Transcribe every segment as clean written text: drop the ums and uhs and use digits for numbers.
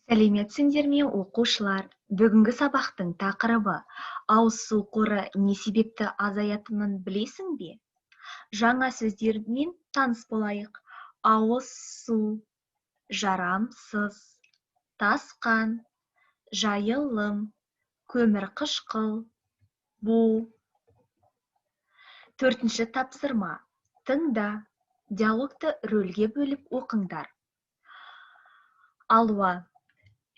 Сәлеметсіңдер ме, оқушылар! Бүгінгі сабақтың тақырыбы: ауыз су қоры не себепті азаятынын білесің бе? Жаңа сөздермен таныс болайық. Ауыз су, жарамсыз, тасқан, жайылым, көмірқышқыл, бу. Төртінші тапсырма. Тыңда. Диалогты рөлге бөліп оқыңдар. Алуа: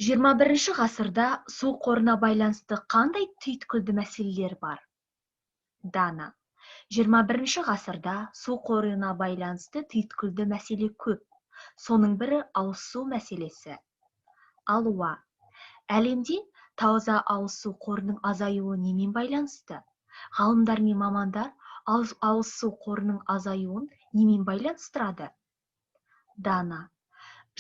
21-ші ғасырда су қорына байланысты қандай түйткілді мәселелер бар? Дана: 21-ші ғасырда су қорына байланысты түйткілді мәселе көп. Соның бірі – ауыз су мәселесі. Алуа: Әлемде таза ауыз су қорының азаюы немен байланысты? Ғалымдар мен мамандар ауыз су қорының азаюын немен байланыстырады? Дана: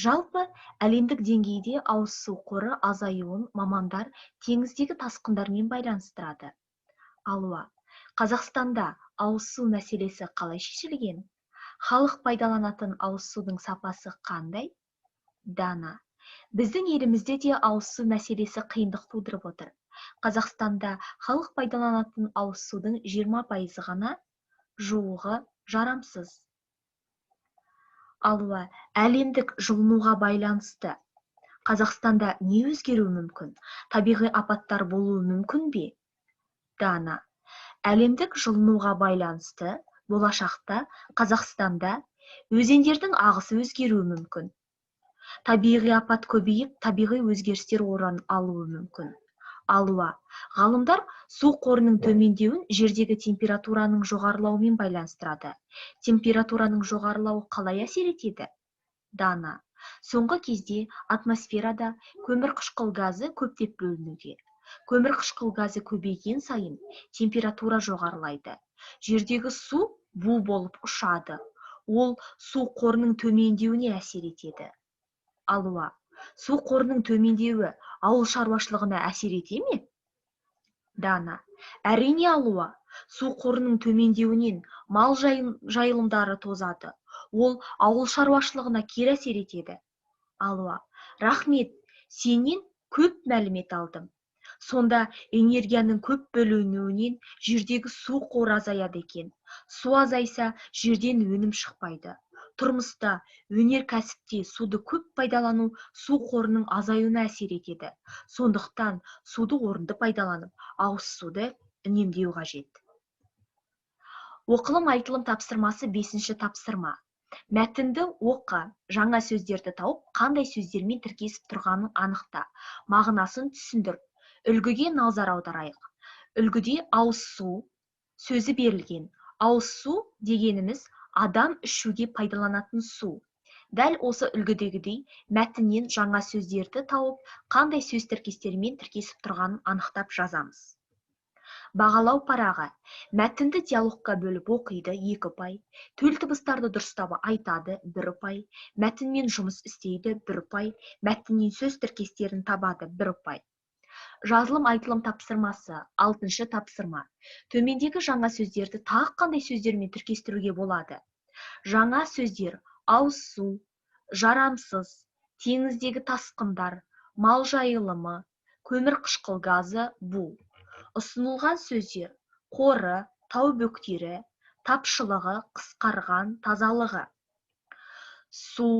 Жалпы, әлемдік деңгейде ауыз су қоры азаюын мамандар теңіздегі тасқындармен байланыстырады. Алуа: Қазақстанда ауыз су мәселесі қалай шешілген? Халық пайдаланатын ауыз судың сапасы қандай? Дана: Біздің елімізде де ауыз су мәселесі қиындық тудырып отыр. Қазақстанда халық пайдаланатын ауыз судың 20% ғана жуығы жарамсыз. Алуа: Әлемдік жылынуға байланысты Қазақстанда не өзгеруі мүмкін? Табиғи апаттар болуы мүмкін бе? Дана: Әлемдік жылынуға байланысты болашақта Қазақстанда өзендердің ағысы өзгеруі мүмкін. Табиғи апат көбейіп, табиғи өзгерістер орын алуы мүмкін. Алуа: Ғалымдар су қорының төмендеуін жердегі температураның жоғарылауымен байланыстырады. Температураның жоғарылауы қалай әсер етеді? Дана: Соңғы кезде атмосферада көмірқышқыл газы көптеп бөлінуде. Көмірқышқыл газы көбейген сайын температура жоғарылайды. Жердегі су бу болып ұшады. Ол су қорының төмендеуіне әсер етеді. Алуа: Су қорының төмендеуі ауыл шаруашылығына әсер ете ме? Дана: Әрине, Алуа. Су қорының төмендеуінен мал жайылымдары тозады. Ол ауыл шаруашылығына кері әсер етеді. Алуа: Рахмет, сенен көп мәлімет алдым. Сонда энергияның көп бөлінуінен жердегі су қоры азаяды екен. Су азайса, жерден өнім шықпайды. Тұрмыста, өнеркәсіпте суды көп пайдалану су қорының азаюына әсер етеді. Сондықтан суды орынды пайдаланып, ауыз суды үнемдеу қажет. Оқылым айтылым тапсырмасы. Бесінші тапсырма. Мәтінді оқы, жаңа сөздерді тауып, қандай сөздермен тіркесіп тұрғанын анықта, мағынасын түсіндір. Үлгіге назар аударайық. Үлгіде ауыз су сөзі берілген. Ауыз су дегеніміз – адам ішуге пайдаланатын су. Дәл осы үлгідегідей мәтіннен жаңа сөздерді тауып, қандай сөз тіркестерімен тіркесіп тұрғанын анықтап жазамыз. Бағалау парағы. Мәтінді диалогқа бөліп оқиды, 2 ұпай. Төл дыбыстарды дұрыстап айтады, 1 ұпай. Мәтінмен жұмыс істейді, 1 ұпай. Мәтіннен сөз тіркестерін табады, 1 ұпай. Жазылым айтылым тапсырмасы. Алтыншы тапсырма. Төмендегі жаңа сөздерді тағы қандай сөздермен тіркестіруге болады? Жаңа сөздер: ауыз су, жарамсыз, теңіздегі тасқындар, мал жайылымы, көмірқышқыл газы, бу. Ұсынылған сөздер: қоры, тау бөктері, тапшылығы, қысқарған, тазалығы, су,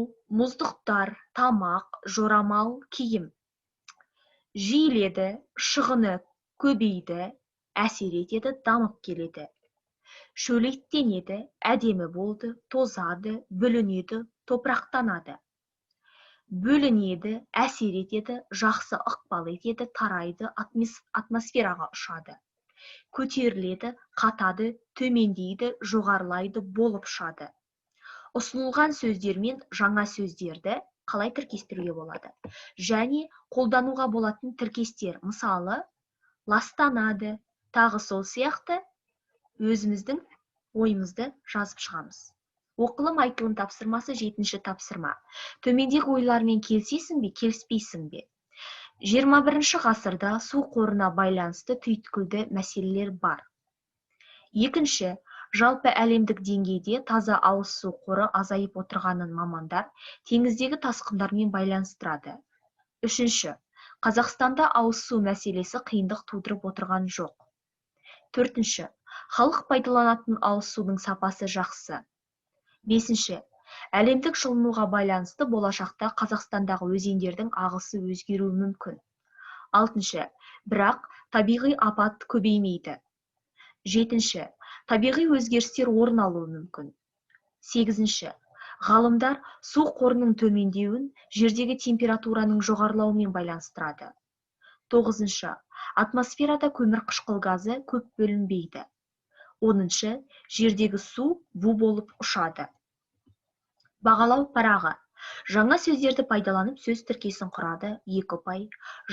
мұздықтар, тамақ, жорамал, киім, жиіледі, шығыны көбейді, әсер етеді, дамып келеді, шөлейттенеді, әдемі болды, тозады, бүлінеді, топырақтанады, бөлінеді, әсер етеді, жақсы ықпал етеді, тарайды, атмосфераға ұшады, көтеріледі, қатады, төмендейді, жоғарылайды, болып ұшады. Ұсынылған сөздермен жаңа сөздерді қалай тіркестіруге болады және қолдануға болатын тіркестер, мысалы, ластанады, тағы сол сияқты өзіміздің ойымызды жазып шығамыз. Оқылым айтылым тапсырмасы. Жетінші тапсырма. Төмендегі ойлармен келісесің бе, келіспейсің бе? 21-ші ғасырда су қорына байланысты түйткілді мәселелер бар. Екінші, жалпы әлемдік деңгейде таза ауыз су қоры азайып отырғанын мамандар теңіздегі тасқындармен байланыстырады. Үшінші, Қазақстанда ауыз су мәселесі қиындық тудырып отырған жоқ. Төртінші, халық пайдаланатын ауыз судың сапасы жақсы. Бесінші, әлемдік жылынуға байланысты болашақта Қазақстандағы өзендердің ағысы өзгеруі мүмкін. Алтыншы, бірақ табиғи апат көбеймейді. Жетінші, табиғи өзгерістер орын алуы мүмкін. Сегізінші, ғалымдар су қорының төмендеуін жердегі температураның жоғарылауымен байланыстырады. Тоғызыншы, атмосферада көмірқышқыл газы көп бөлінбейді. Оныншы, жердегі су бу болып ұшады. Бағалау парағы. Жаңа сөздерді пайдаланып сөз тіркесін құрады, 2 ұпай.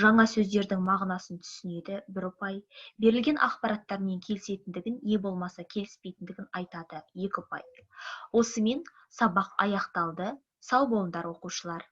Жаңа сөздердің мағынасын түсінеді, 1 ұпай. Берілген ақпараттармен келісетіндігін, не болмаса келіспейтіндігін айтады, 2 ұпай. Осымен сабақ аяқталды. Сау болыңдар, оқушылар.